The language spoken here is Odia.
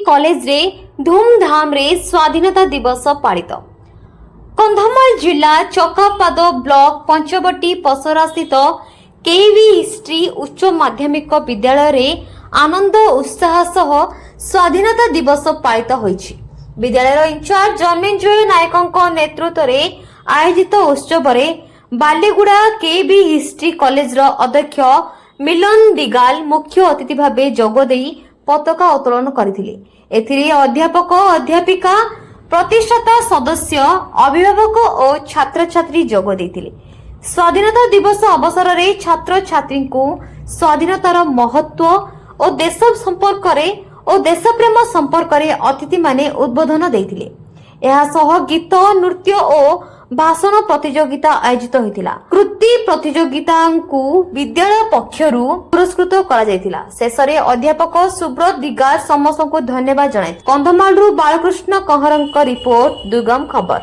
କଲେଜରେ ଧୁମଧାମରେ ସ୍ୱାଧୀନତା ଦିବସ ପାଳିତ। କନ୍ଧମାଳ ଜିଲ୍ଲା ଚକାପାଦ ବ୍ଲକ ପଞ୍ଚବଟୀ ପସରାସ୍ଥିତ କେଭି ହିଷ୍ଟ୍ରି ଉଚ୍ଚ ମାଧ୍ୟମିକ ବିଦ୍ୟାଳୟରେ ଆନନ୍ଦ ଉତ୍ସାହ ସହ ସ୍ୱାଧୀନତା ଦିବସ ପାଳିତ ହୋଇଛି। ବିଦ୍ୟାଳୟର ଇନଚାର୍ଜ ଜନ୍ମେଞ୍ଜୟ ନାୟକଙ୍କ ନେତୃତ୍ୱରେ ଆୟୋଜିତ ଉତ୍ସବରେ ବାଲିଗୁଡ଼ା କେବି ହିଷ୍ଟ୍ରି କଲେଜର ଅଧ୍ୟକ୍ଷ ମିଲନ ଦିଗାଲ ମୁଖ୍ୟ ଅତିଥି ଭାବେ ଯୋଗଦେଇ ପତାକା ଉତ୍ତୋଳନ କରିଥିଲେ। ଏଥିରେ ଅଧ୍ୟାପକ, ଅଧ୍ୟାପିକା, ପ୍ରତିଷ୍ଠାତା ସଦସ୍ୟ, ଅଭିଭାବକ ଓ ଛାତ୍ରଛାତ୍ରୀ ଯୋଗ ଦେଇଥିଲେ। ସ୍ୱାଧୀନତା ଦିବସ ଅବସରରେ ଛାତ୍ରଛାତ୍ରୀଙ୍କୁ ସ୍ୱାଧୀନତାର ମହତ୍ଵ ଓ ଦେଶ ସମ୍ପର୍କରେ ଓ ଦେଶପ୍ରେମ ସମ୍ପର୍କରେ ଅତିଥିମାନେ ଉଦ୍ବୋଧନ ଦେଇଥିଲେ। ଏହା ସହ ଗୀତ, ନୃତ୍ୟ ଓ ଭାଷଣ ପ୍ରତିଯୋଗିତା ଆୟୋଜିତ ହୋଇଥିଲା। କୃତି ପ୍ରତିଯୋଗିତାଙ୍କୁ ବିଦ୍ୟାଳୟ ପକ୍ଷରୁ ପୁରସ୍କୃତ କରାଯାଇଥିଲା। ଶେଷରେ ଅଧ୍ୟାପକ ସୁବ୍ରତ ଦିଗାଲ ସମସ୍ତଙ୍କୁ ଧନ୍ୟବାଦ ଜଣାଇଥିଲେ। କନ୍ଧମାଳରୁ ବାଳକୃଷ୍ଣ କହଁରଙ୍କ ରିପୋର୍ଟ, ଦୁର୍ଗମ ଖବର।